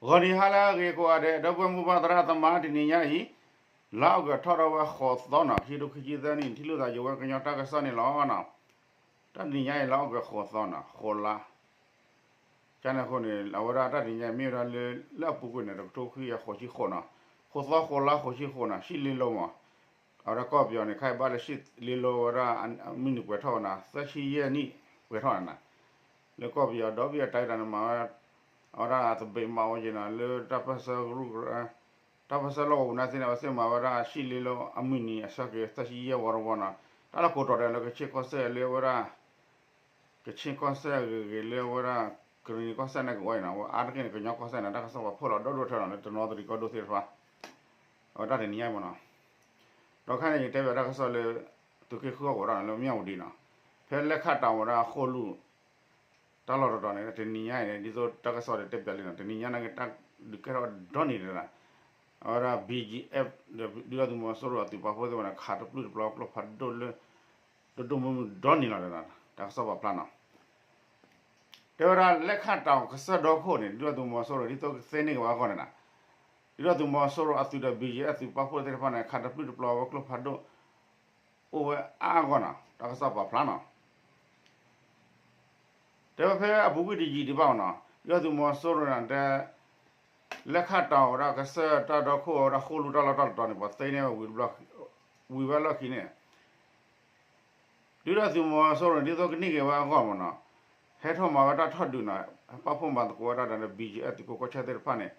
ဂီၤနံၤဟါလၢအဂ့ၤကိးဂၤဒဲး ဒီပုၢ်ဝဲၢ်မိၢ်ပၢ်သရၣ်သမါ တနံၤညါအံၤ လါအီကူးထီၣ်ဒီးဝဲဃိးသီနီၤ ခံထိခံဆံသၢနံၣ် ထံၣ်လိာ်သးယဝဲကညီတၢ်ကစီၣ်န့ၣ်လီၤနီၤ. တၢ်တနံၤညါအံၤ လါအီကူးဃိးသီနီၤ ဃိးလါ ကန့ၣ်အဃိန့ၣ် အဝဲဒၣ်တၢ်တနံၤညါအံၤ မ့ၢ်ဝဲဒၣ်လၢ လၢအပူၤကွံာ်န့ၣ် တကထိခွံကယၤဃိးဆံဃိးနီၤ, ဃိးသီဃိးလါဃိးဆံဃိးနီၤ ဆံလ့လိမး အဝဲဒၣ်ကီၢ်ပယီၤန့ၣ် ခဲအံၤဘၣ်လၢဆံလ့လိဝဲဒၣ် မုၢ်နံၤပှဲၤထီၣ်ဝဲနီၤ သၢဆံယဲၢ်နံၣ်ပှဲၤထီၣ်နီၤ, လၢကီၢ်ပယီၤဒီဘ့ၣ်အတၢ်ဂ့ၢ်တၢ်န့ၣ်မၤဝဲ အဝဲဒၣ်သဘံးမၤဝဲက့ၤနီၤ လၢတၢ်ပၢၢ်ဆၢကရူၢ်ကရၢ တၢ်ပၢၢ်ဆၢလီၢ်ကဝီၤပူၤန့ၣ်သ့ၣ်န့ၣ် အဝဲသ့ၣ်မၤဝဲဒၣ်ဆံလ့လိအမုၢ်နံၤအဆၢက့ၤ သၢဆံယဲၢ်ဝီတဝီနီၤ, တၢ်လီၢ်ကိးတီၤဒဲးလၢကခ့ၣ်ကီၢ်စဲၣ်လၢအဝဲဒၣ် ကခ့ၣ်ကီၢ်စဲၣ်အဂ့ၤဂ့ၤလၢအဝဲဒၣ် ကရံၣ်နံၤကီၢ်စဲၣ်န့ၣ်ကဝီၤအံၤနီၤ အဝဲအါတက့ၢ်န့ၣ် ကညီကီၢ်စဲၣ်န့ၣ် တၢ်ကစီၣ်ပာ်ဖှိၣ်လီၤဒီဒိၣ်ထဲနီၤ လၢတနီသရံၣ်ကီၢ်ဒိၣ်သ့ၣ်တဖၣ် အဝဲတၢ်တနံၤညါအံၤမးနီၤ, ဒီးခဲအံၤန့ၣ် ယတဲဘၣ်တၢ်ကစီၣ်လၢ သုးက့ဃုအဂီၤဒၣ်နီၤ လၢမၠၣ်ဝတံၤနီၤ, ဖဲလဲခၣ်တီၤဝဲဒၣ်ဃိၣ်လူၢ် တၢ်လီၢ်တတီၤန့ၣ် တနံၤညါအံၤန့ၣ် ဒ်သိးတၢ်ကစီၣ်ဒီးတဲပျးလံနီၤ တနံၤညါန့ၣ်က့ၤ တၢ်ဒုးကဲထီၣ်ဒီနံၤန့ၣ် အဝဲဒၣ် ဘံၣ်ကၠံၣ်အဲၣ် ဒုၣ်ဒါသုးမီၤစိရိၤအသုးပာ်ဖှိၣ်သ့ၣ်တဖၣ်န့ၣ် ခးတပျုၢ်တပျီၤကျိဖးဒိၣ်လၢ တဒိၣ်မုၢ်မုၢ်ဒီနံၤလီၤဒီး တၢ်ကစီၣ်ပာ်ဖျါနီၤ တဲဝဲဒၣ်လဲခၣ်တီၤကစၢၢ်ဒီခိၣ်န့ၣ် ဒုၣ်ဒါသုးမီၤစိရိၤ ဒ်သိးကသ့န့ၢ်က့ၤဝဲအဂီၢ်န့ၣ်နီၤ, ဒုၣ်ဒါသုးမီၤစိရိၤအသုးဒီး ဘံၣ်ကၠံၣ်အဲၣ် သုးပာ်ဖှိၣ်သ့ၣ်တဖၣ်န့ၣ် ခးတပျုၢ်တပျီၤဝဲကျိဖးဒိၣ် အိၣ်ဝဲအါအါဂီၢ်နီၤ တၢ်ကစီၣ်ပာ်ဖျါနီၤ တဲဝဲဖဲအပူၤကွံာ်တယံာ်ဒံးဘၣ်မးနီၤ ဒုၣ်ဒါသုးမီၤစိရိၤန့ၣ်တဲ လဲခၣ်တီၤဝဲဒၣ်ကစၢၢ်တၢ်ဒီခိၣ်ဝဲဒၣ်ဃိၣ်လူၢ်တၢ်လီၢ်တတီၤန့ၣ် ပှၤသ့န့ၢ်ဝဲဝံၤတဘျီ ဝံၤဝဲလီၢ်ခံန့ၣ် ဒုၣ်ဒါသုးမီၤစိရိၤန့ၣ် ဒ်သိးကန့ၢ်က့ၤဝဲအဂီၢ်မးနီၤ ဟဲထီၣ်မၤဝဲတၢ်ထီၣ်ဒုးနီၤ ဟဲပာ်ဖှိၣ်မၤသကိးဝဲဒၣ်ဒီး ဘံၣ်ကၠံၣ်အဲၣ် သုးခိးကီၢ်ဆၣ်သ့ၣ်တဖၣ်န့ၣ်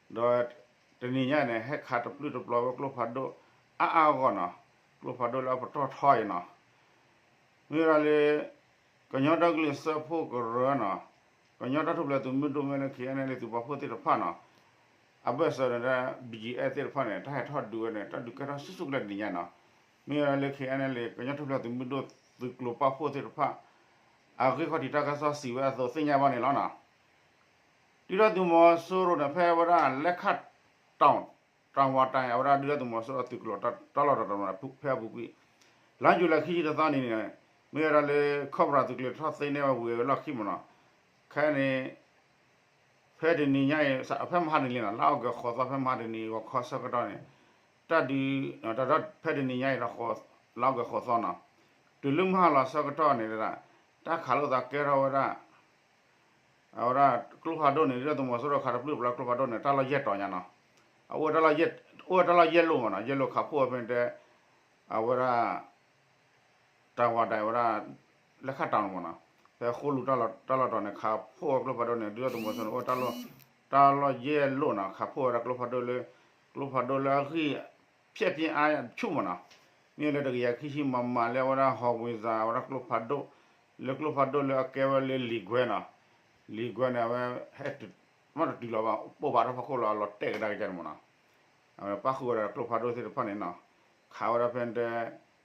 ဒီးတနံၤညါအံၤန့ၣ် ဟဲခးတပျုၢ်တပျီၤဝဲကျိဖးဒိၣ် အါအါဂီၢ်နီၤ ကျိဖးဒိၣ်လၢအပတီၢ်ထီအံၤနီၤ မ့ၢ်ဝဲဒၣ်လၢ ကညီဒီကလုာ်စၢဖှိၣ်ကရၢနီၤ ကညီတၢ်ထူၣ်ဖျဲးသုးမုၢ်ဒိၣ်မ့ၢ်လၢ ခ့ၣ်အဲၣ်အဲၣ်လ့ၣ် သုးပာ်ဖှိၣ်သ့ၣ်တဖၣ်နီၤ အဘၢၣ်စၢၤဒီး ဘံၣ်ကၠံၣ်အဲၣ် သ့ၣ်တဖၣ်န့ၣ် တၢ်ဟဲထီၣ်ဒုးဝဲန့ၣ် တၢ်ဒုးကဲထီၣ်ဆူၣ်ဆူၣ်ကလဲာ်တနံၤညါနီၤ မ့ၢ်ဝဲဒၣ်လၢ ခ့ၣ်အဲၣ်အဲၣ်လ့ၣ် ကညီတၢ်ထူၣ်ဖျဲးသုးမုၢ်ဒိၣ် သုးကျိၤပာ်ဖှိၣ်သ့ၣ်တဖၣ် အဂ့ၢ်ခီၣ်ထံးတၢ်ကစီၣ်စံးဝဲအသိးသ့ၣ်ညါဘၣ်န့ၣ်လီၤနီၤ ဒုၣ်ဒါသုးမီၤစိရိၤန့ၣ် ဖဲဝဲဒၣ်လဲခၣ်တီၤ တၢ်ဝါတၢ်အံၤ အဝဲဒၣ်ဒုၣ်ဒါသုးမီၤစိရိၤအသုးကျိၤတၢ်လီၢ်တတီၤမး ဖဲအပူၤကွံာ် လါယူၤလံ ခံဆံတသီနံၤန့ၣ် မ့ၢ်ဝဲဒၣ်လၢ Cobra သုးကျိၤထီၣ်သ့န့ၢ်ဝဲဝံၤဝဲလီၢ်ခံမးနီၤ ခဲအံၤန့ၣ် ဖဲတနံၤညါအံၤ ဖဲမဟါတနံၤလံနီၤ လါအီကူးဃိးသီ ဖဲမဟါတနံၤ ဂီၤခီဆၢကတီၢ်န့ၣ် တၢ်ဒုး ဖဲတနံၤညါအံၤဒီး လါအီကူးဃိးသီနီၤ တုၤလၢမုၢ်ဟါလီၤဆၢကတီၢ်န့ၣ် တၢ်ခးလိာ်သးကဲထီၣ်ဝဲဒၣ် အဝဲဒၣ်ကျိဖးဒိၣ်န့ၣ် ဒုၣ်ဒါသုးမီၤစိရိၤခးတပျုၢ်တပျီၤကျိဖးဒိၣ်န့ၣ် တၢ်လီၢ်ယဲၢ်တီၤညါနီၤ အအိၣ်တၢ်လီၢ်ယဲၢ်လိၣ်မးနီၤ ယဲၢ်လိၣ်ခးဖှိၣ်ဝဲဖဲန့ၣ်တဲ အဝဲဒၣ် တၢ်ဝါတၢ်အံၤဝဲဒၣ် လဲခၣ်တီၤန့ၣ်မးနီၤ ဖဲဃိၣ်လူၢ်တၢ်လီၢ်တတီၤန့ၣ် ခးဖှိၣ်ဝဲကျိဖးဒိၣ်န့ၣ် ဒုၣ်ဒါသုးမီၤစိရိၤန့ၣ် အိၣ် တၢ်လီၢ်ယဲၢ်လိၣ်နီၤ ခးဖှိၣ်ဝဲဒၣ်ကျိဖးဒိၣ်လၢ ကျိဖးဒိၣ်လၢအဂံၢ် ဖျဲၣ်ပြင်းအားဆူၣ်မးနီၤ မ့ၢ်လၢတကယၤခံဆံ မမ လၢအဝဲဒၣ် howitzer အဝဲဒၣ်ကျိဖးဒိၣ် လၢကျိဖးဒိၣ်လၢအကဲဝဲလၢလံာ်ကွဲနီၤ လံာ်ကွဲန့ၣ် အဝဲ မ့ၢ်တတုၤလီၤဘၣ် ပိၢ်ဖးထီၣ်ဖီခိၣ်လီၤ အလီၤတဲာ်ကဒါက့ၤန့ၣ်မးနီၤ အဝဲပၣ်ဃုာ်ဝဲဒၣ်ကျိဖးဒိၣ်သ့ၣ်တဖၣ်န့ၣ်နီၤ ခးဝဲဒၣ်ဖဲန့ၣ်တဲ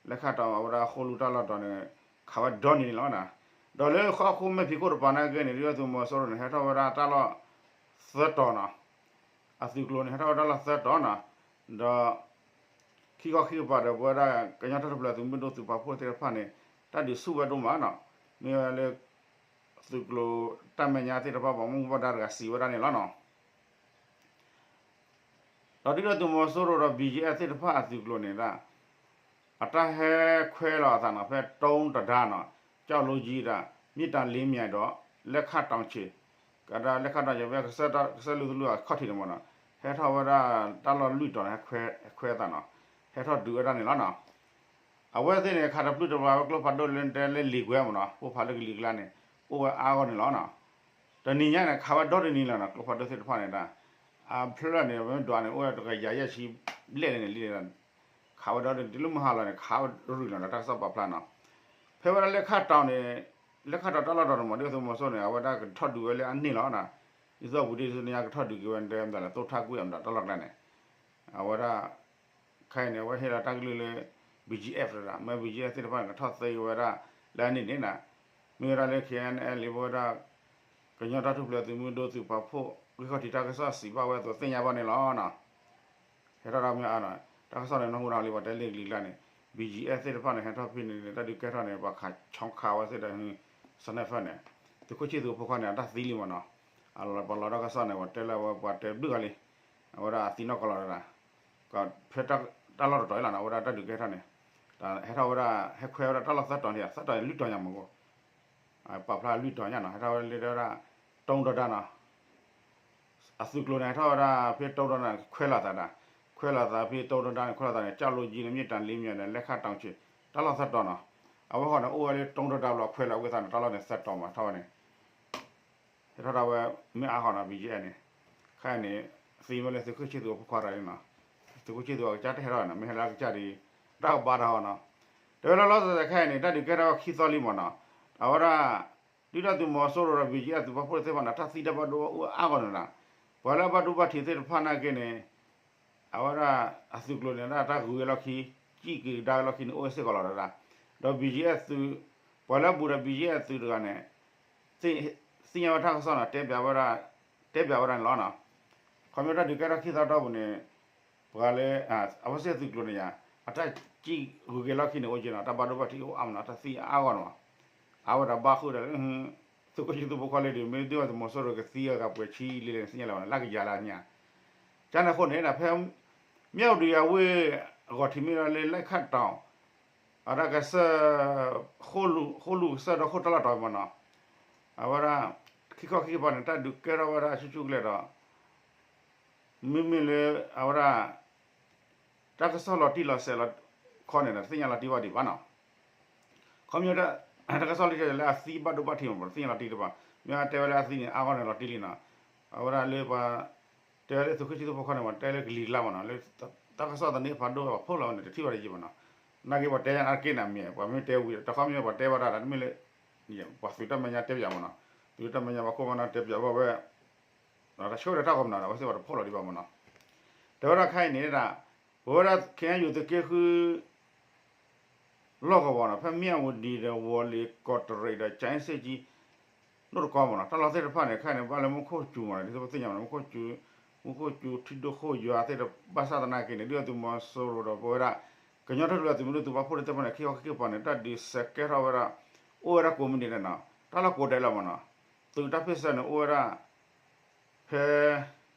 လဲခၣ်တီၤအဝဲဒၣ်ဃိၣ်လူၢ်တၢ်လီၢ်တတီၤန့ၣ် ခးဝဲဒီနံၤန့ၣ်လီၤနီၤ ဒီးလၢဃီအခိၣ်မဲာ်ဖံးခိၣ်တပၤနာ်က့န့ၣ် ဒုၣ်ဒါသုးမီၤစိရိၤန့ၣ် ဟဲထီၣ်ဝဲဒၣ်တၢ်လီၢ် သၢတီၤနီၤ အသုးကျိၤန့ၣ် ဟဲထီၣ်ဝဲတၢ်လီၢ်သၢတီၤနီၤ ဒီး ခံခီခံကပၤဒီး ပဝဲဒၣ်ကညီတၢ်ထူၣ်ဖျဲးသုးမုၢ်ဒိၣ်သုးပာ်ဖှိၣ်သ့ၣ်တဖၣ်န့ၣ် တၢ်ဒုးဆူၣ်ဝဲဒိၣ်မးနီၤ မ့ၢ်ဝဲလၢ သုးကျိၤတၢ်မဲာ်ညါသ့ၣ်တဖၣ် ပှၤမူဘၣ်ဒါတဂၤစံးဝဲဒၣ်န့ၣ်လီၤနီၤ ဒီးဒုၣ်ဒါသုးမီၤစိရိၤဒီး ဘံၣ်ကၠံၣ်အဲၣ် သ့ၣ်တဖၣ်အသုးကျိၤန့ၣ်ဒၣ် အတၢ်ဟဲခွဲးလီၤအသးနီၤ ဖဲတိတဒါနီၤ ကၠီၣ်လိကၠံဒီး မ့ၢ်တၢ်လ့မၠဲၤဒီး လဲခၣ်တီၤဆံး ကဒီးလဲခၣ်တီၤဆံး ဖဲကစၢၢ်လူသလုးအခီၣ်ထံးန့ၣ်မးနီၤ ဟဲထီၣ်ဝဲဒၣ်တၢ်လီၢ်လွံၢ်တီၤန့ၣ် ဟဲခွဲးအသးနီၤ ဟဲထီၣ်ဒုးဝဲဒၣ်န့ၣ်လီၤနီၤ အဝဲသ့ၣ်န့ၣ် ခးတပျုၢ်တပၤဝဲကျိဖးဒိၣ်လၢတဲလၢလံာ်ကွဲမးနီၤ ပိၢ်ဖးလၢကလံၤကျါန့ၣ် အိၣ်ဝဲအါဂီၢ်န့ၣ်လီၤနီၤ တနံၤညါန့ၣ် ခးဝဲဒီတနံၤလီၤနီၤ ကျိဖးဒိၣ်သ့ၣ်တဖၣ်န့ၣ်ဒၣ် အဖျၢၣ်န့ၣ် မ့ၢ်ဒွးန့ၣ် အိၣ်ဝဲတကယၤယဲၢ်ဆံဘျဲၣ်န့ၣ်လံ ခးဝဲဒီတနံၤ တုၤလၢမုၢ်ဟါလီၤန့ၣ် ခးဝဲရံၣ်လီၤနီၤ တၢ်ကစီၣ်ပာ်ဖျါနီၤ ဖဲဝဲဒၣ်လဲခၣ်တီၤန့ၣ် လဲခၣ်တီၤတၢ်လီၢ်တီၤန့ၣ်မး ဒုၣ်ဒါသုးမီၤစိရိၤန့ၣ် အဝဲဒၣ်ကထီၣ်ဒုးဝဲလၢအန့ၢ်လီၤနီၤ ဒ်သိးပူၤဒ့တနံၤညါကထီၣ်ဒုးက့ၤဝဲဒၣ်မတၤလဲၣ် သိၣ်ထၣ်ကွံာ်အမတၤတၢ်လီၢ်ကျါန့ၣ် အဝဲဒၣ် ခဲအံၤန့ၣ် အဝဲဟ့ၣ်လီၤတၢ်ကလုၢ်လၢ ဘံၣ်ကၠံၣ်အဲၣ် တဒၣ် မ့ၢ်ဘံၣ်ကၠံၣ်အဲၣ် သ့ၣ်တဖၣ်န့ၣ် ကထီၣ်သ့ဝဲဒၣ်လၢအန့ၣ်န့ၣ်နီၤ မ့ၢ်ဝဲဒၣ်လၢ ခ့ၣ်အဲၣ်အဲၣ်လ့ၣ် ပဝဲဒၣ် ကညီတၢ်ထူၣ်ဖျဲးသုးမုၢ်ဒိၣ်သုးပာ်ဖှိၣ် ဂံၢ်ခီၣ်ထံးတၢ်ကစီၣ်စံးဘၣ်ဝဲအသိးသ့ၣ်ညါဘၣ်န့ၣ်လီၤနီၤ ဟဲထီၣ်တၢ်မ့ၢ်အါနီၤ တၢ်ကစီၣ်န့ၣ် နၢ်ဟူတၢ်လံ ပှၤတဲလၢကလံၤကျါန့ၣ် ဘံၣ်ကၠံၣ်အဲၣ် သ့ၣ်တဖၣ်န့ၣ် ဟဲထီၣ်ဖဲန့ၣ်န့ၣ် တၢ်ဒုးကဲထီၣ်န့ၣ် ပှၤခးဆီခးဝဲသ့ၣ်ဒီး sniper န့ၣ် သုးခိၣ်ဆံၣ်သူးအဖိခွါန့ၣ် အတၢ်သံလံမးနီၤ ပှၤလီၤတၢ်ကစီၣ်န့ၣ် ပှၤတဲလၢအဝဲပှၤတဲဘျုးဂၤလံ, အဝဲဒၣ်အသံနီၢ်ကီၢ်လီၤဒၣ်, ဖဲတၢ်လီၢ်တတီၤအံၤလီၤန့ၣ် အဝဲဒၣ်တၢ်ဒုးကဲထီၣ်န့ၣ်, ဟဲထီၣ်ဝဲဒၣ် ဟဲခွဲဝဲဒၣ်တၢ်လီၢ်သၢတီၤန့ၣ် သၢတီၤန့ၣ် လွံၢ်တီၤညါမး, ပာ်ဖျါလွံၢ်တီၤညါနီၤ ဟဲထီၣ်ဝဲလၢဝဲဒၣ် တိၢ်ဒိၣ်ဒါနီၤ အသုးကျိၤန့ၣ် ဟဲထီၣ်ဝဲဒၣ်ဖဲတိၢ်ဒိၣ်ဒါန့ၣ် ခွဲးလီၤသးဒၣ်, ခွဲးလီၤသးဖဲတိၢ်ဒိၣ်ဒါန့ၣ် ခွဲးလီၤသးန့ၣ် ကၠၣ်လိကၠံန့ၣ် မ့ၢ်တၢ်လ့မ့ၢ်န့ၣ် လဲၤခးတီၤဆံး တၢ်လီၢ်သၢတီၤနီၤ, အဝဲဃီန့ၣ် အိၣ်ဝဲလၢတိၢ်ဒိၣ်ဒါဘျီ ခွဲးလီၤဝဲသးန့ၣ် တၢ်လီၢ်န့ၣ်သၢတီၤမး ထီၣ်ဝဲန့ၣ် ဟဲထီၣ်ဒၣ်ဝဲ မ့ၢ်အါဃီနီၤ ဘံၣ်ကၠံၣ်အဲၣ်န့ၣ်, ခဲအံၤန့ၣ် သံဝဲလၢသုးခိၣ်ဆံၣ်သူးအဖိခွါတဂၤန့ၣ်နီၤ, သုးခိၣ်ဆံၣ်သူးအကစၢ်တဟဲထီၣ်နီၤ မ့ၢ်ဟဲလၢအကစၢ်ဒီး တၢ်ကဘါတၢ်ဟီနီၤ, တဲဝဲလီၤလီၤဆဲးဆဲးခဲအံၤန့ၣ် တၢ်ဒုးကဲထီၣ်ဝဲခံသီလံမးနီၤ, အဝဲဒၣ် ဒုၣ်ဒါသုးမီၤစိရိၤဒီး ဘံၣ်ကၠံၣ်အဲၣ်သုးပာ်ဖှိၣ်သ့ၣ်တဖၣ်န့ၣ် တၢ်သံတၢ်ဘၣ်ဒိဘၣ်အိၣ်အါဂီၢ်န့ၣ်နီၤ, ပှၤလၢအဘၣ်ဒိဘၣ်ထံးသ့ၣ်တဖၣ်နာ်က့န့ၣ် အဝဲဒၣ်အသုးကျိၤန့ၣ် ဒၣ်တၢ်ဂုၤဝဲလီၢ်ခံ, စံၣ်က့ၤကဒါဝဲလီၢ်ခံန့ၣ် အိၣ်ဝဲစ့ၢ်ကီးလီၤဒၣ်, ဒီး ဘံၣ်ကၠံၣ်အဲၣ်သုး, ပှၤလၢအဘူးဒီး ဘံၣ်ကၠံၣ်အဲၣ်သုးတဂၤန့ၣ် သ့ၣ်ညါဝဲတၢ်ကစီၣ်နီၤ တဲပၠးဝဲဒၣ်, တဲပၠးဝဲဒၣ်န့ၣ်လီၤနီၤ, ခီဖျိတၢ်ဒုးကဲထီၣ်ခံသီတီၢ်ပူၤန့ၣ် ပှၤလၢ အဝဲစ့ၢ်သုးကျိၤန့ၣ်ယါ အတၢ်စံၣ်ဂုၤက့ၤလီၢ်ခံန့ၣ်အိၣ်က့ၤနီၤ တၢ်ဘၣ်ဒိဘၣ်ထံးအိၣ်အါမးနီၤ တၢ်သံအါဂီၢ်န့ၣ်မး, အဝဲဒၣ်ဘၣ်ဃုာ်ဒီးလၢ သုးခိၣ်ဆံၣ်သူးဖိခွါလၢဒုး မ့ၢ်ဒုၣ်ဒါသုးမီၤစိရိၤကသံအဂၤပှဲၤဆံလံလဲၣ်န့ၣ် သ့ၣ်ညါလၢၤဘၣ်န့ၣ် လၢကယၤလၢညါ, ကန့ၣ်အဃိန့ၣ်ဒီး ဖဲ မၠၣ်ဝတံၤအဝ့ၢ် အဂီၢ်ထံးမ့ၢ်ဒီးလၢလဲၣ်ခၣ်တီၤ အတၢ်ကစၢၢ် ဃိၣ်လူၤကစၢၢ်ဒီးဃိၣ်တၢ်လီၢ်တီၤမးနီၤ, အဝဲဒၣ် ခံခီခံကပၤန့ၣ် တၢ်ဒုးကဲထီၣ်ဝဲဒၣ်ဆူၣ်ဆူၣ်ကလဲာ်ဒီး မ့မ့ၢ်လၢ အဝဲဒၣ် တၢ်ကစီၣ်လီၤတံၢ်လီၤဆဲးလီၤခီန့ၣ်ဒီး တသ့ၣ်ညါလီၤတံၢ်ဘၣ်ဒံးဘၣ်နီၤ, ခီဖျိ တၢ်ကစီၣ်လီၤတံၢ်လၢအသံဘၣ်ဒိဘၣ်ထံးမး ပတသ့ၣ်ညါလီၤတံၢ်တဘၣ်, မ့ၢ်တဲဝဲလၢအသံန့ၣ် အါဂီၢ်န့ၣ်လီၤတံၢ်လံနီၤ, အဝဲဒၣ်လၢပှၤ တဲဝဲလၢသုးခိၣ်ဆံၣ်သူးဖိခွါန့ၣ် ပှၤတဲလၢကလံၤကျါမးနီၤ လၢ တၢ်ကစီၣ်သန့ဖးဒိၣ်အဖီလာ်ဝဲန့ၣ် တထံၣ်ဘၣ်တယံာ်မးနီၤ, နာ်က့ပှၤတဲညါအါတက့ၢ်န့ၣ်မ့ၢ် ပှၤမ့ၢ်တဲဝံၤ တခီမ့ၢ်ပှၤတဲဘၣ်တၢ်ဒီး တမ့ၢ်လၢ ပှၤသုးတၢ်မဲာ်ညါတဲပၠးမးနီၤ, သုးတၢ်မဲာ်ညါ ပှၤခိၣ်ပှၤနၢ်တဲပၠးဘၣ်ဝဲ တၢ်ဆၢထၢၣ်တၢ်ဂီၤမးနီၤ အဝဲသ့ၣ်ပှၤတဖီၣ်လီၤဒံးဘၣ်မးနီၤ, တဲဝဲဒၣ်ခဲအံၤန့ၣ်ဒၣ် ပဝဲဒၣ် ခ့ၣ်အဲၣ်ယူၣ် သုးက့ဃု လီၢ်ကဝီၤနီၤ ဖဲမၠၣ်ဝတံၤဒီးဝီၤလ့ၤကီးတရံးဒီး ကၠဲစ့ၣ်ကၠံ နိၣ်တကီမးနီၤ တၢ်လီၢ်သ့ၣ်တဖၣ်န့ၣ် ခဲအံၤန့ၣ် ဘၣ်လၢမူခိၣ်စူၤမးနီၤ ဒ်သိးပသ့ၣ်ညါမးနီၤ မူခိၣ်စူၤ မူခိၣ်စူၤထံဒိၣ်ဃိၣ်ယွၤသ့ၣ်တဖၣ်ဘၣ်ဆၣ်သနာ်က့န့ၣ် ဒုၣ်ဒါသုးမီၤစိရိၤဒီးပဝဲဒၣ် ကညီထူၣ်ဖျဲးသုးမုၢ်ဒိၣ်သုးပာ်ဖှိၣ်သ့ၣ်တဖၣ်န့ၣ် ခံခီခံကပၤန့ၣ် တၢ်ဒုးစဲးကဲထီၣ်ဝဲဒၣ် အိၣ်ဝဲဒၣ်ကိးမုၢ်နံၤဒဲးနီၤ တၢ်လီၢ်ကိးဒဲးလီၤမးနီၤ သုးတၢ်ဖ့ၣ်ဆၢန့ၣ် အိၣ်ဝဲဒၣ် ဖဲ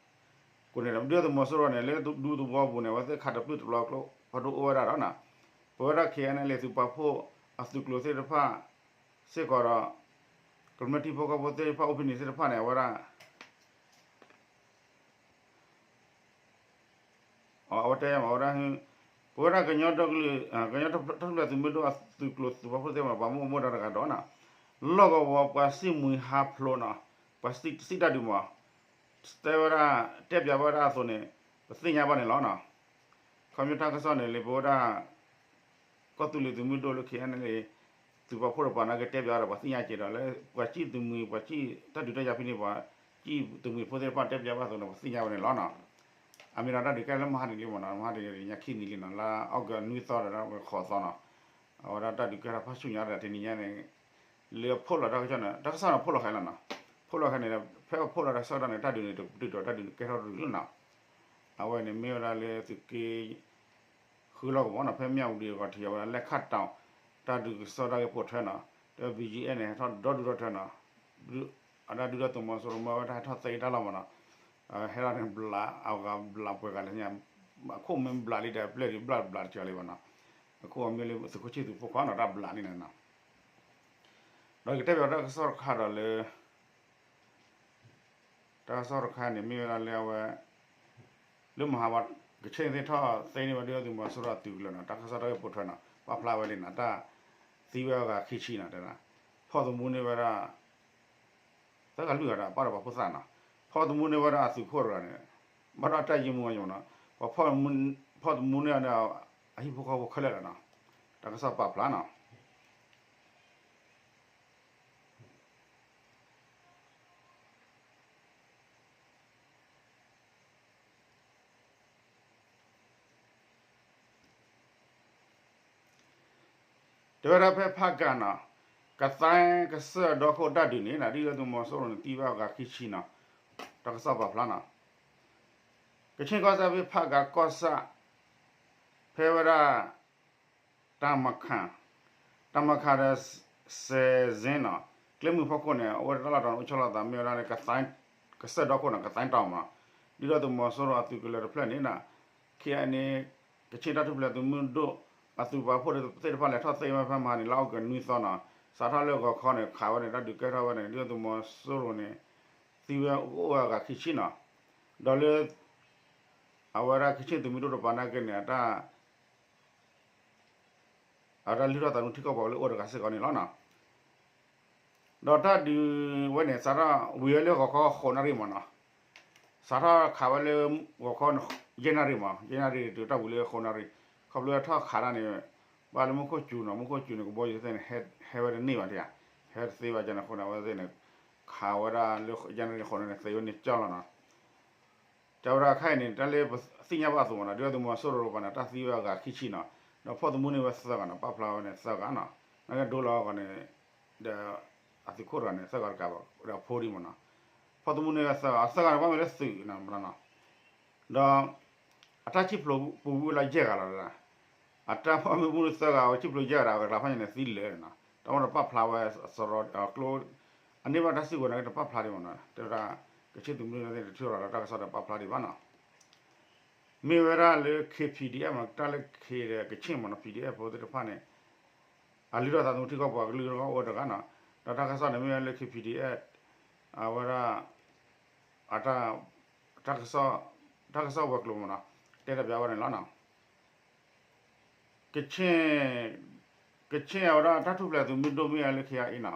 ကိးန့ၣ်ဒီး ဒုၣ်ဒါသုးမီၤစိရိၤန့ၣ် လၢဒူသဝီပူၤန့ၣ် အဝဲသ့ၣ်ခးတပျုၢ်တပျီၤကျိ ဖးဒိၣ်အိၣ်ဝဲဒၣ်ဒီးနီၤ ပဝဲဒၣ် ခ့ၣ်အဲၣ်အဲၣ်လ့ၣ် သုးပာ်ဖှိၣ် အသုးကျိၤသ့ၣ်တဖၣ် စ့ၢ်ကီးဒီး ကမျၢၢ်ထံဖိကီၢ်ဖိသ့ၣ်တဖၣ် အိၣ်ဖဲန့ၣ်သ့ၣ်တဖၣ်န့ၣ် အဝဲဒၣ် အဝဲတဲယၤမး အဝဲဒၣ် ပဝဲဒၣ်ကညီဒီကလုာ် ကညီထူၣ်ဖျဲးသုးမုၢ်ဒိၣ်အသုးကျိၤသုးပာ်ဖှိၣ်သ့ၣ်မး ပှၤမ့ၢ်အိၣ်မူဒီးတဂၤဒီးနီၤ လီၢ်ကဝီၤပှၤစံၣ်မှံဟးဖျိးနီၤ ပှၤစံၣ်တၢ်ဒုးမး တဲဝဲဒၣ် တဲပၠးဝဲဒၣ်အသိးန့ၣ် ပသ့ၣ်ညါဘၣ်န့ၣ်လီၤနီၤ ခီဖျိတၢ်ကစီၣ်န့ၣ်လၢပဝဲဒၣ် ကီၢ်သူလ့ၤသုးမုၢ်ဒိၣ်လၢ ခ့ၣ်အဲၣ်အဲၣ်လ့ၣ် သုးပာ်ဖှိၣ်တပၤနာ်က့တဲပၠးဒီး ပှၤသ့ၣ်ညါက့ၤဒီးလၢ ပှၤစံၣ်တမှံၤ ပှၤစံၣ်တၢ်ဒုးတၢ်ယၤဖဲန့ၣ် ပှၤစံၣ်တမှံၤဖိသ့ၣ်တဖၣ်တဲပၠးဘၣ်အသိးန့ၣ် ပသ့ၣ်ညါဝဲန့ၣ်လီၤနီၤ အမ့ၢ်ဒီးတၢ်ဒုးကဲလၢမဟါတနံၤလံမးနီၤ မဟါတနံၤညါခံနံၤလံနီၤ လါအီကူးနွံသီဒီး ပဃိးသီနီၤ အဝဲဒၣ်တၢ်ဒုးကဲထီၣ်ဖးဆူညါဒီးတနံၤညါန့ၣ် လၢအဖီၣ်လီၤတၢ်ကစီၣ်န့ၣ် တၢ်ကစီၣ်န့ၣ်ဖီၣ်လီၤခဲလီၤနီၤ ဖီၣ်လီၤခဲန့ၣ် ဖဲဖီၣ်လီၤတၢ်ကစီၣ်ဒၣ်န့ၣ် တၢ်ဒုးန့ၣ်တတုၤဒီးတၢ်ဒုးန့ၣ်ကဲထီၣ်တတုၤလီၤနီၤ အဝဲန့ၣ်မ့ၢ်ဝဲဒၣ်လၢသုးက့ ဃုလီၢ်ကဝီၤနီၤ ဖဲမၠၣ်ဝတံၤအဂီၢ်ထံးအဝဲဒၣ်လဲၣ်ခၣ်တီၤ တၢ်ဒုးကစီၣ်တၢ်ဂ့ၢ်ပိာ်ထွဲနီၤ ဒီး ဘံၣ်ကၠံၣ်အဲၣ်န့ၣ် ဟဲထီၣ်ဒီဒူၣ်ထီၣ်ထွဲနီၤ အဒၣ်ဒုၣ်ဒါသုးမီၤစိရိၤမၢဝဲတၢ်ဟဲထီၣ်သ့တၢ်လီၢ်မးနီၤ ဟဲထီၣ်န့ၣ်ဘျးအဂၤဘျးပှဲၤဂၤလၢညါ အခိၣ်မ့ၢ်ဘျးလံဒီးအပျဲၢ်ဒုးဘျးဘျးတကၢၤလံဘၣ်နီၤ အခိၣ်အမ့ၢ်လၢသုးခိၣ်ဆံၣ်သူးဖိခွါနီၤ တၢ်ဘျးန့ၣ်နီၤ ဒီးကတဲပၠးတၢ်ကစီၣ်တခါဒီးလၢ တၢ်ကစီၣ်တခါန့ၣ် မ့ၢ်ဝဲဒၣ်လၢအဝဲ လၢမဟါဘၣ် ကဆ့ၣ်န့ၣ်သ့ၣ်ထီၣ်သ့န့ၢ်ဝဲဒုၣ်ဒါသုးမီၤစိရိၤအသုးကလၢၤနီၤ တၢ်ကစီၣ်တၢ်ဂ့ၢ်ပိာ်ထွဲနီၤ ပာ်ဖျါဝဲလံနီၤ တၢ်သံဝဲအဂၤခံဆံနီၤ တဲဒၣ် ဖီၣ်သမူန့ၢ်ဝဲဒၣ် သၢဂၤလွံၢ်ဂၤဒီးပာ်ဒီးပှၤဖိသၣ်နီၤ ဖီၣ်သမူန့ၢ်ဝဲဒၣ်အသုးခိၣ်တဂၤန့ၣ် ဘၣ်ဒီးတၢ်ယံာ်မူအယံာ်နီၤ ပှၤ ဖီၣ်သမူန့ၢ်န့ၣ် အဟံၣ်ဖိဃီဖိခဲလၢာ်လီၤနီၤ တၢ်ကစီၣ်ပာ်ဖျါနီၤ တဲဝဲဒၣ်ဖဲဖးကၤနီၤ ကသါကစၢၢ်ဒီခိၣ်တၢ်ဒုးန့ၣ် ဒုၣ်ဒါသုးမီၤစိရိၤန့ၣ် သံဝဲအဂၤခံဆံနီၤ တၢ်ကစီၣ်ပာ်ဖျါနီၤ ကဆ့ၣ်ကီၢ်စဲၣ်ဖဲဖးကၤကီၢ်ဆၣ် ဖဲဝဲဒၣ် တၢ်မၤခး တၢ်မၤခးဒီး စဲးစ့နီၤ ကျဲမုၢ်ဖီခိၣ်န့ၣ် အဝဲတၢ်လီၢ်တတီၤန့ၣ် အိၣ်ဆီလီၤသးမ့ၢ်ဝဲဒၣ်လၢကသါ ကစၢၢ်ဒီခိၣ်န့ၣ် ကသဲတီၤမးနီၤ, ဒုၣ်ဒါသုးမီၤစိရိၤအသုးကလၢၤတဖျၢၣ်န့ၣ် ခ့ၣ်အဲၣ်န့ၣ် ကချ့ၣ်တၢ်ထူၣ်ဖျဲးသုးမုၢ်ဒိၣ် အသုးပာ်ဖှိၣ်သ့ၣ်တဖၣ်လဲၤထီၣ်သ့ဝဲဖဲမဟါန့ၣ် လါအီကူးနွံသီနီၤ, စးထီၣ်လၢဂီၤခီန့ၣ် ခးဝဲန့ၣ် တၢ်ဒုးကဲထီၣ်ဝဲန့ၣ် ဒုၣ်ဒါသုးမီၤစိရိၤန့ၣ် သံဝဲအိၣ်ဝဲအဂၤခံဆံနီၤ, ဒီးလၢ အဝဲဒၣ်ကချ့ၣ်သုးမုၢ်ဒိၣ်တပၤနာ်က့န့ၣ် အတၢ် အတၢ်လုၢ်ထီၣ်သးသမူထံကီၢ်ပှၤကလုာ်အိၣ်တဂၤစ့ၢ်ကီးန့ၣ်လီၤနီၤ. ဒီးတၢ်ဒုးဝဲန့ၣ် စးထီၣ်ဝံၤဝဲလၢဂီၤခီဃိးနၣ်ရံၣ်မးနီၤ, စးထီၣ်ခးဝဲလၢ ဂီၤခီ ယဲၢ်နၣ်ရံၣ်မး, ယဲၢ်နၣ်ရံၣ်တုၤတၢ်ဝံၤလၢဃိးနၣ်ရံၣ်, ခီဖျိထီၣ်ခးတၢ်န့ၣ် ဘၣ်လၢမူခိၣ်စူၤနီၤ, မူခိၣ်စူၤန့ၣ် ကဘီယူၤသ့ၣ်န့ၣ် ဟဲဝဲတန့ၢ်ဘၣ်တဧါ, ဟဲတသ့ဘၣ်န့ၣ်အဃိန့ၣ် အဝဲသ့ၣ်န့ၣ် ခးဝဲဒၣ်လၢယဲၢ်နၣ်ရံၣ်ဃိးနၣ်ရံၣ်န့ၣ် သ့ဝဲန့ၣ်ကၠီလီၤနီၤ. တဲဝဲဒၣ်ခဲအံၤန့ၣ် တၢ်လၢပသ့ၣ်ညါဘၣ်အသိးမးနီၤ, ဒုၣ်ဒါသုးမီၤစိရိၤတပၤန့ၣ် တၢ်သံဝဲအဂၤခံဆံနီၤ, ဒီးဖီၣ်သမူန့ၢ်ဝဲသၢဂၤနီၤ, ပာ်ဖျါဝဲန့ၣ်သၢဂၤနီၤ, နာ်က့ဒိလီၤအဂီၢ်န့ၣ် ဒီးအသုးခိၣ်တဂၤန့ၣ် သၢဂၤတကးဘၣ် ဒီးအဖိဒံးမးနီၤ, ဖီၣ်သမူန့ၢ်ဝဲသၢဂၤ, သၢဂၤန့ၣ် ဘၣ်မ့ၢ်လၢသုးနီၤ, ဒီး အတၢ်စံၣ်ဖျိးပူၤဝံၤလီၤယဲၢ်ဂၤလီၤ, အတၢ်ဖီၣ်မ့ၢ်ပူၤလၢသၢဂၤ အဝဲစံၣ်ဖျိးယဲၢ်ဂၤဒီး အကလၤဖီၣ်ညါန့ၣ်သံလၢာ်နီၤ, တၢ်ဝဲဒီးပာ်ဖျါဝဲ စရီကျိ အန့ၢ်ဘၣ်တၢ်စုကဝဲၤနာ်က့တပာ်ဖျါဒံးမးနီၤ, တဲဝဲဒၣ် ကချ့ၣ်သုးမုၢ်ဒိၣ်သ့ၣ်တထံၣ်ရၤလၢတၢ်ကစီၣ်ဒီးပာ်ဖျါဒံးဘၣ်နီၤ, မ့ၢ်ဝဲဒၣ်လၢ K P D F မး တၢ်လၢ K ဒီးကချ့ၣ်မးနီၤ, P D F ဖိသ့ၣ်တဖၣ်န့ၣ် အလုၢ်ထီၣ်သးသမူထံကီၢ်ပှၤကလုာ်အိၣ်တဂၤနီၤ, ဒီးတၢ်ကစီၣ်န့ၣ်မ့ၢ်ဝဲလၢ K P D F အဝဲဒၣ် အတၢ် တၢ်ကစီၣ် တၢ်ကစီၣ်ဝဲၤကျိၤမးနီၤ, တဲတၢ်ပျးဝဲန့ၣ်လီၤနီၤ. ကချ့ၣ် ကချ့ၣ်အဝဲဒၣ်တၢ်ထူၣ်ဖျဲးသုးမုၢ်ဒိၣ်မ့ၢ်ဝဲလၢ ခ့ၣ်အဲၣ်အံၤနီၤ,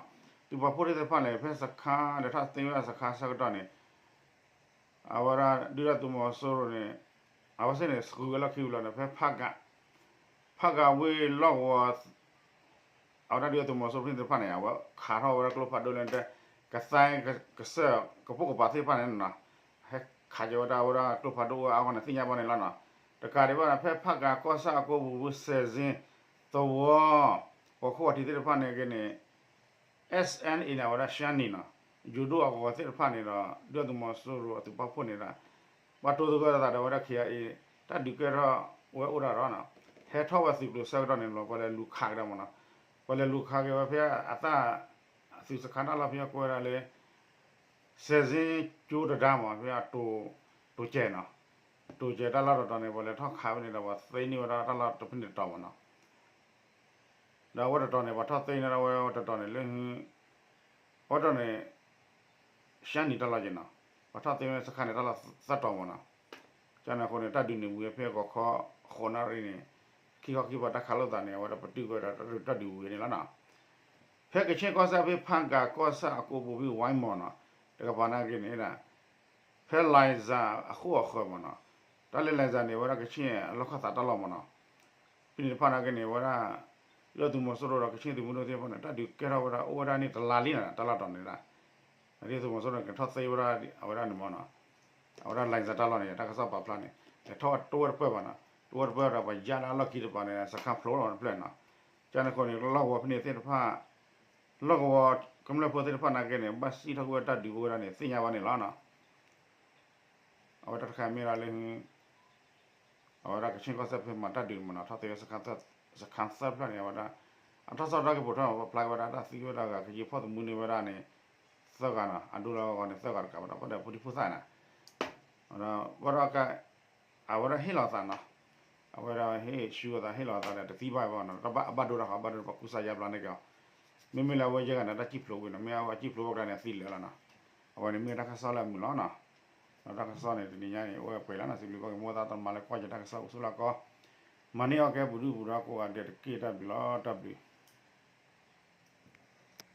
သုးပာ်ဖှိၣ်သ့ၣ်တဖၣ်န့ၣ် ဖဲစခါ လဲၤထီၣ်သ့ဝဲဒၣ်စခါဆၢကတီၢ်န့ၣ် အဝဲဒၣ်ဒုၣ်ဒါသုးမီၤစိရိၤန့ၣ် အဝဲသ့ၣ်န့ၣ် စဃုာ်ဝဲလီၢ်ခံဝံၤလီၤန့ၣ် ဖဲဖးကး ဖးကးဝ့ၢ်လီၢ်ကဝီၤ အဝဲဒၣ်ဒုၣ်ဒါသုးမီၤစိရိၤဖဲန့ၣ်တဖၣ်န့ၣ် အဝဲခးထီၣ်ဝဲဒၣ်ကျိဖးဒိၣ်လၢတဲ ကသါကစၢၢ် ကပိာ်ကပၤသ့ၣ်တဖၣ်န့ၣ်နီၤ, ဟဲခးက့ၤဝဲဒၣ်ဝဲဒၣ်ကျိဖးဒိၣ်အိၣ်အါအါဂီၢ်န့ၣ် သ့ၣ်ညါဘၣ်န့ၣ်လီၤနီၤ. တကးဒံးဘၣ်န့ၣ် ဖဲဖးကးကီၢ်ဆၣ်အကိပူၤ ဝ့ၢ်စဲးစ့သဝီ ပှၤခိၣ်ဝၤထံးသ့ၣ်တဖၣ်န့ၣ်က့န့ၣ် SNA န့ၣ် အဝဲဒၣ် ရှမ်းနီၤ ယိၤဒိၣ်အဂီၤသ့ၣ်တဖၣ်န့ၣ်ဒီး ဒုၣ်ဒါသုးမီၤစိရိၤအသုးပာ်ဖှိၣ်န့ၣ်ဒီး ပှၤတိၤသဂၢၢ်သးဒီးဝဲဒၣ် ခ့ၣ်အဲၣ်အံၤ တၢ်ဒုးကဲထီၣ်ဝဲအိၣ်ဒၣ်ဒီးနီၤ, ဟဲထီၣ်ဝဲသုးကျိၤဆၢကတီၢ်န့ၣ်လီၤ ပှၤလဲၤလူၤခးကဒီးမးနီၤ, ပှၤလဲၤလူၤခးက့ၤဝဲဖဲအသၣ် သုးစခါတၢ်လီၢ်ဖဲအကွဲးဒၣ်လၢ စဲးစ့ကၠိတဒါမး ဖဲအတိၤ တိၤစဲးနီၤ, တိၤစဲးတၢ်လီၢ်တတီၤန့ၣ် ပှၤလဲၤထီၣ်ခးဝဲန့ၣ်ဒီး ပှၤသ့န့ၢ်ဝဲဒၣ်တၢ်လီၢ်တဖုန့ၣ်တတီၤမးနီၤ ဒီးအဝဲတတီၤန့ၣ် ပှၤထီၣ်သ့န့ၢ်ဒၣ်ဝဲတတီၤန့ၣ်လၢ အဝဲတတီၤန့ၣ် ရှမ်းနီၤတၢ်လီၢ်က့နီၤ, ပှၤထီၣ်သ့ဝဲစခါန့ၣ်တၢ်လီၢ်သၢတီၤမးနီၤ, ကန့ၣ်အဃိန့ၣ် တၢ်ဒုးန့ၣ်ဝံၤဖဲဂီၤခီ ဃိးနၣ်ရံၣ်န့ၣ် ခံခီခံပၤတၢ်ခးလိာ်သးန့ၣ် အဝဲဒၣ်ပတုာ်ဝဲဒၣ်တၢ်ဒုးဝံၤန့ၣ်လီၤနီၤ. ဖဲကချ့ၣ်ကီၢ်စဲၣ်ဖဲဖးကးကီၢ်ဆၣ်အကိပူၤဖဲဝဲမီၤနီၤ တကပၤနာ်က့န့ၣ် ဖဲ Liza အဃိအဃၢၤမးနီၤ, တၢ်လၢ Liza န့ၣ် အဝဲဒၣ်ကချ့ၣ်အလီၢ်ခၢၣ်သးတၢ်လီၢ်မးနီၤ, ဖဲန့ၣ်တဖၣ်နာ်က့န့ၣ် အဝဲဒၣ် ဒုၣ်ဒါသုးမီၤစိရိၤဒီးကချ့ၣ်သုးမုၢ်ဒိၣ်သ့ၣ်တဖၣ်န့ၣ် တၢ်ဒုးကဲထီၣ်ဝဲဒၣ်အိၣ်ဝဲဒၣ်န့ၣ်တလါလံနီၤ တၢ်လီၢ်တီၤန့ၣ်ဒၣ်, ဒုၣ်ဒါသုးမီၤစိရိၤန့ၣ် ကထီၣ်သ့ဝဲဒၣ်အဝဲဒၣ်န့ၣ်မးနီၤ, အဝဲဒၣ် Liza တၢ်လီၢ်န့ၣ် တၢ်ကစီၣ်ပာ်ဖျါန့ၣ် လဲၤထီၣ်ဝဲတဝဲၢ်တပၢၢ်ဘၣ်နီၤ, တဝဲၢ်တပၢၢ်ဒီးပှၤယါလၢအလီၢ်ခံတပၤန့ၣ် စခါဖျိလီၤတဖျၢၣ်နီၤ, ကန့ၣ်အဃိန့ၣ် လီၢ်ကဝီၤဖဲန့ၣ်သ့ၣ်တဖၣ် လီၢ်ကဝီၤကမျၢၢ်ဖိသ့ၣ်တဖၣ်နာ်က့န့ၣ် ဘၣ်စံၣ်ထီၣ်ကွံာ်ဝဲတၢ်ဒုးအိၣ်ဝဲဒၣ်န့ၣ် သ့ၣ်ညါဘၣ်န့ၣ်လီၤနီၤ. အဝဲတၢ်တခါမ့ၢ်ဒၣ်လၢ အဝဲဒၣ်ကချ့ၣ်ကီၢ်စဲၣ်ဖဲမၤတၢ်ဒုးမးနီၤ ထီၣ်သ့ဝဲ စခါသၢဖျၢၣ်န့ၣ် အဝဲဒၣ် အတၢ်စီတၢ်ကပီၤထီၣ်ပာ်ဖျါက့ၤဝဲဒၣ် တၢ်သံဝဲဒၣ်ဂၤ ကယံာ်ဖီၣ်သမူန့ၢ်ဝဲဒၣ်န့ၣ် သၢဂၤနီၤ အဒိလီၤအဂီၢ်န့ၣ် သၢဂၤတကးဘၣ်ဒီး ပှၤဒီးဖိဒံဖိသၣ်နီၤ ဘၣ်ဒီး အဝဲဒၣ်ဟ့ၣ်လီၤသးနီၤ, အဝဲဒၣ်ဟ့ၣ်ဆူအသးဟ့ၣ်လီၤအသးဒီး တသံဘၣ်ဘၣ်နီၤ အဘၣ်ဒိတၢ်ဃီ အဘၣ်ဒိတၢ်ပှၤကူစါယါဘျါန့ၢ်က့ၤအီၤ, မ့မ့ၢ်လၢအဝဲယဲၢ်ဂၤန့ၣ် တၢ်စံၣ်ဖျိးဝံၤနီၤ မ့ၢ်အဝဲစံၣ်ဖျိးဝဲကျါန့ၣ် အသံလၢာ်လီၤနီၤ, အဝဲန့ၣ်မ့ၢ်တၢ်ကစီၣ်လၢအမုာ်လီၤနီၤ, ဒီးတၢ်ကစီၣ်န့ၣ် တနံၤညါန့ၣ် အိၣ်ဝဲပှဲၤလီၤနီၤ စံးဘျုးဘၣ်က့ၤမိၢ်သးတမၤလၢကွၢ်က့ၤတၢ်ကစီၣ်အိၣ်ဆူၣ်လၢကီၢ်, မၤန့ၢ်အီၣ်ကဲပူၤဒုၣ်ပူၤဒီးကိးဂၤဒဲးတက့ၢ် တၢ်ဘျုးလီၤ တၢ်ဘျုး